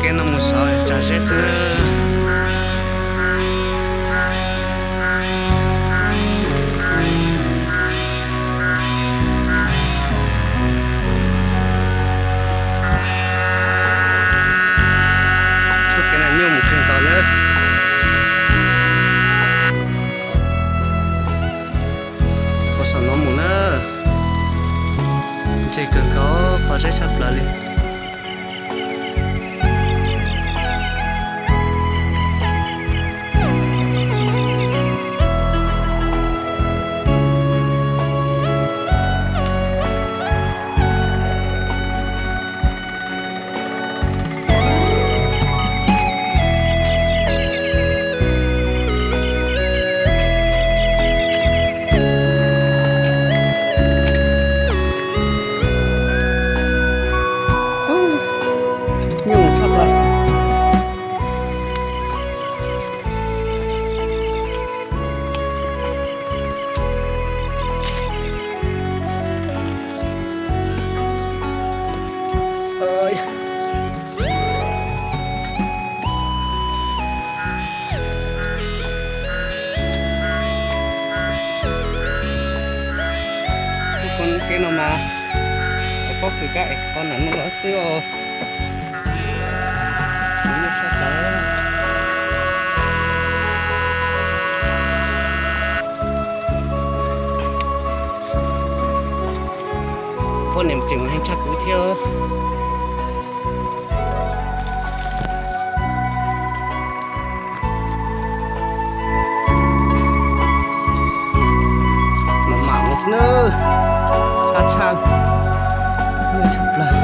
Kev no mus saud tsag zeb xwb na. Txoj kev no nyuaj mus kawg nkaus na. Pos saum no mus na, ntse kawg nkaus, qhov zeb tshaj plaws li. Nyuaj mus tshaj plaws. Kev no mas, pob kws kab es qhov nram no los xwb os. Poj niam tseem heev tshaj kuv thiab. Mam mam mus xwb na, sab tshaj, nyuaj tshaj plaws.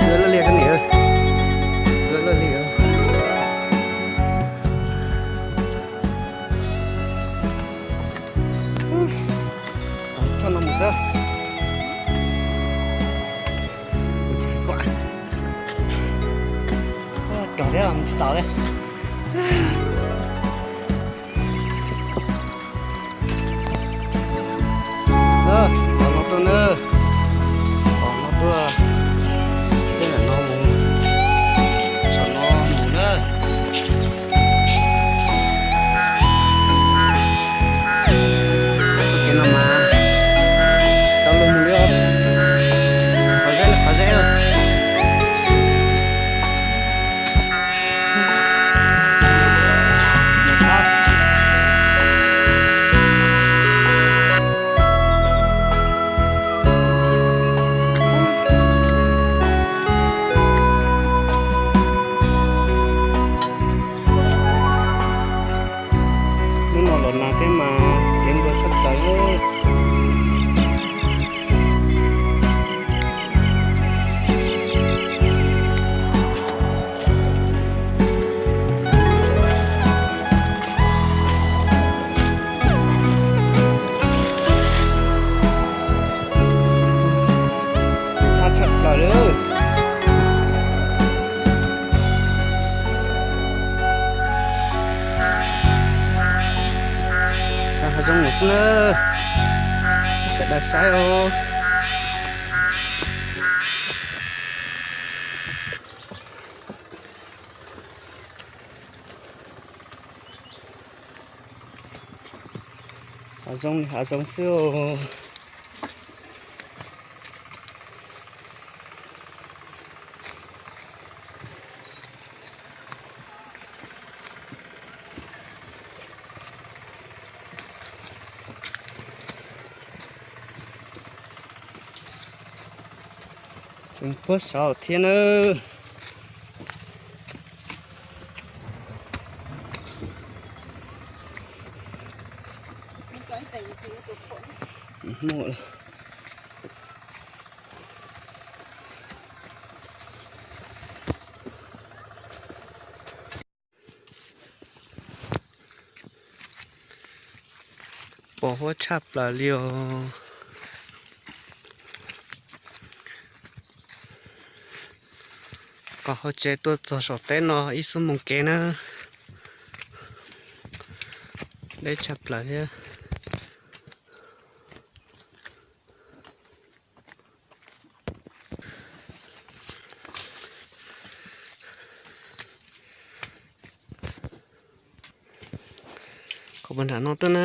Luaj li koj niam, luaj li. Txoj no mus txog, mus tsis kom, rog thiab mus tsis tau li. Tom no tuaj na, tom no tuaj, tej ntawm no mus, tom no mus na. Txoj kev no mas tsis tau luag mus li os. Qhov zeb, qhov zeb. Hnub no los nag thiab mas kev npua tshaj plaws. Tshaj tshaj plaws li. Hav zoov mus xwb na, sawv daws saib os. Hav zoov li hav zoov xwb os. Tseem puag saud thiab nawb. Pos huab tshaj plaws li os. Qhov hauv tsev tuaj txog saum teb no ib xuab moos kev na. Deb tshaj plaws thiab. Qhov puag nram no tuaj na.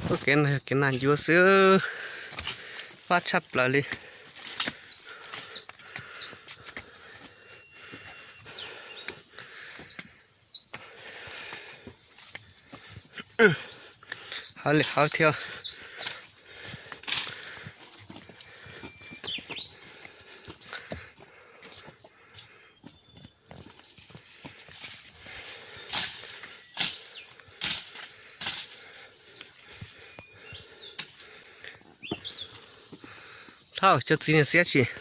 Txoj kev no yog kev nag ncuav xwb, fab tshaj plaws li. Hawv li hawv thiab. Thauj, cov txiv niag xiab tsis.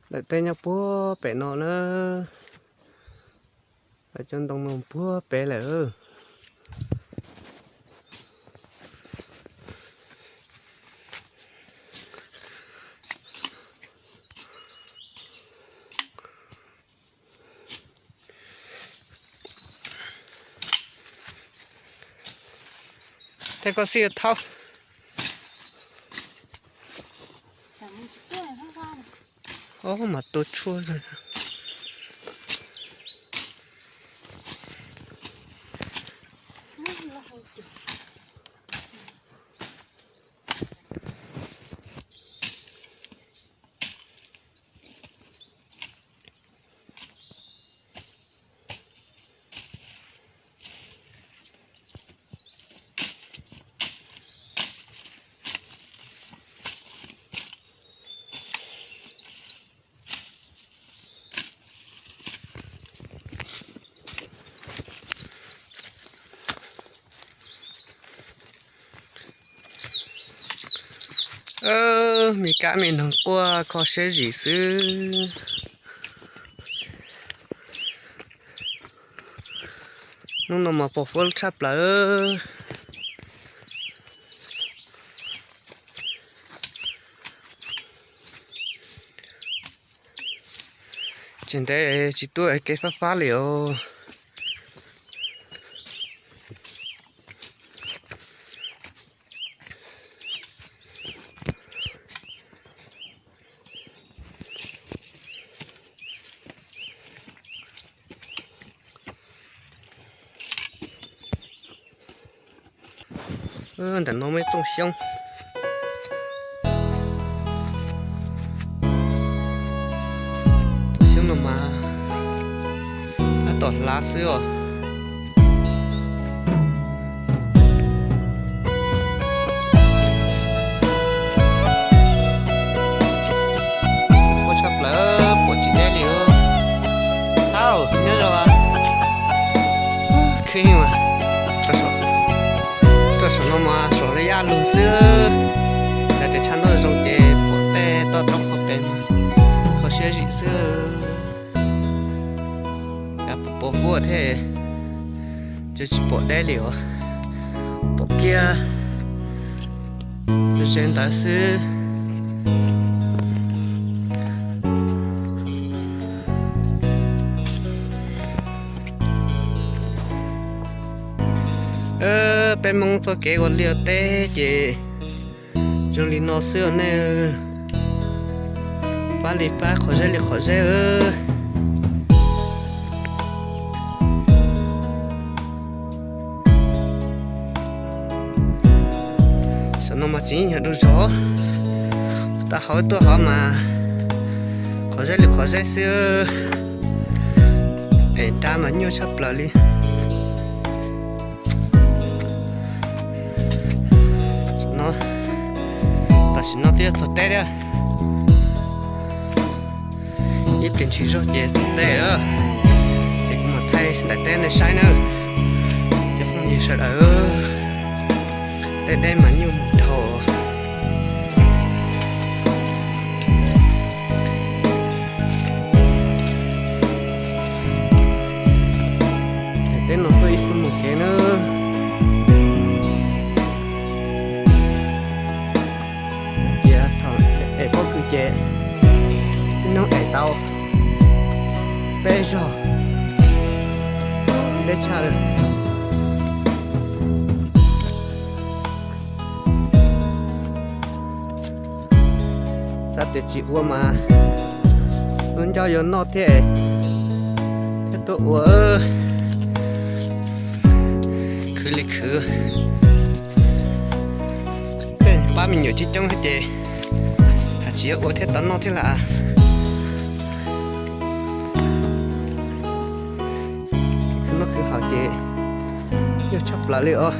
Daim teb nyob puag pem no na. Daim cov ntoo no puag pem lawm. Tej koj xij thauj. Ob mas tua tshuaj. Me kab me noog quaj kho siab zim xwb. Hnub no mas pos huab tshaj plaws. Tsis ntev tsis tuaj kev fab fab li os. Ntawm no muaj ib tsoom xyoob. Tsoom xyoob no mas tab tom hlav xwb os. Huab tshaj plaws pom tsis deb li. Thauj, nyob zoo. Khwb heev mas. Rau saum no mas saum la yaj lug xwb. Yog tias tshav ntuj zoo ces pom tej toj roob hauv pes mas kho siab zim xwb. Pos huab thiab, tsis pom deb li os. Pom kiag ze ntawd xwb. Peb Hmoob txoj kev ua liaj ua teb ces zoo li no xwb os nej. Fab li fab, qhov zeb li qhov zeb. Saum no mas tseem nyuag du zog. Tau hauv tuaj hov mas qhov zeb li qhov zeb xwb, es nrab mas nyuaj tshaj plaws li. Tam sim no twb yuav txog teb thiab. Ib pliag ntshis zog ces txog teb lawm. Ces kuv mam thaij daim teb nej saib nawb. Cov phooj ywg sawv daws, tej deb mas nyuaj mus dhau. Daim teb no tuaj ib xuab moos kev na. Tias thaum es pob kws ces ib hnub es tau peb zog, deb tshaj li. Xav tias tsis ua mas lub ncauj yuav noj thiab, thiab tuaj ua. Khwv li khwv, tej pab me nyuam coob coob thiab ces hais tsis yuav ua thiab tau noj thiab lawm. Khwv noj khwv haus ces nyuaj tshaj plaws li os.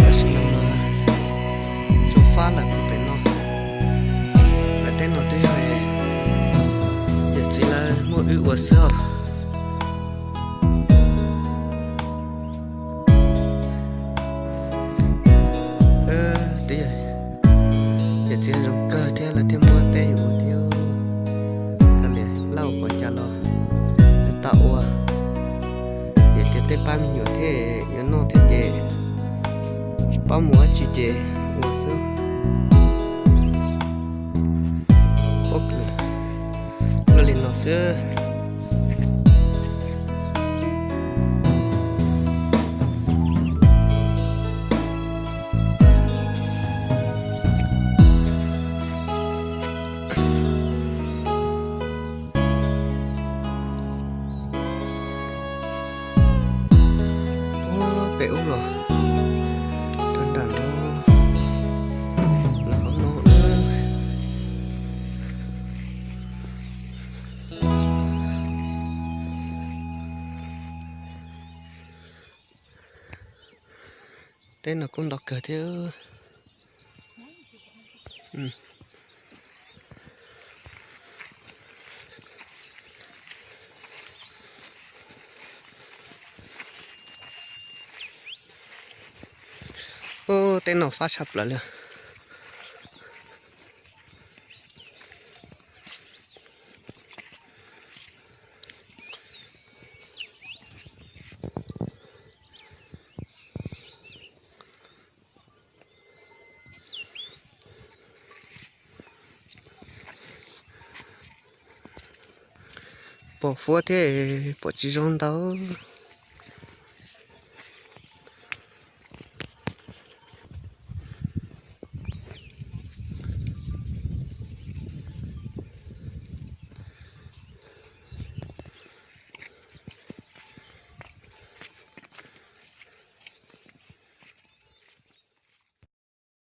Tab sis no mas tsuas fab lawm puag pem no, lawv teb no twb yog yawm txiv lawv muaj wb ua xwb os. Twb yog yawm txiv zoo kawg thiab lawv thiaj muab teb yus ua thiab. Koj liam laj ua pom cas los tau ua, vim tias tej pab me nyuam thiab yuav noj thiab ces tsis paub mus ua tsi ces ua xwb. Pob kws luaj li no xwb. Ua pem ub los rau nram no, los hauv no. Teb no kuj ntau kawg thiab. Ub, teb no fab tshaj plaws li. Pom fuab thiab pom tsis zoo ntau.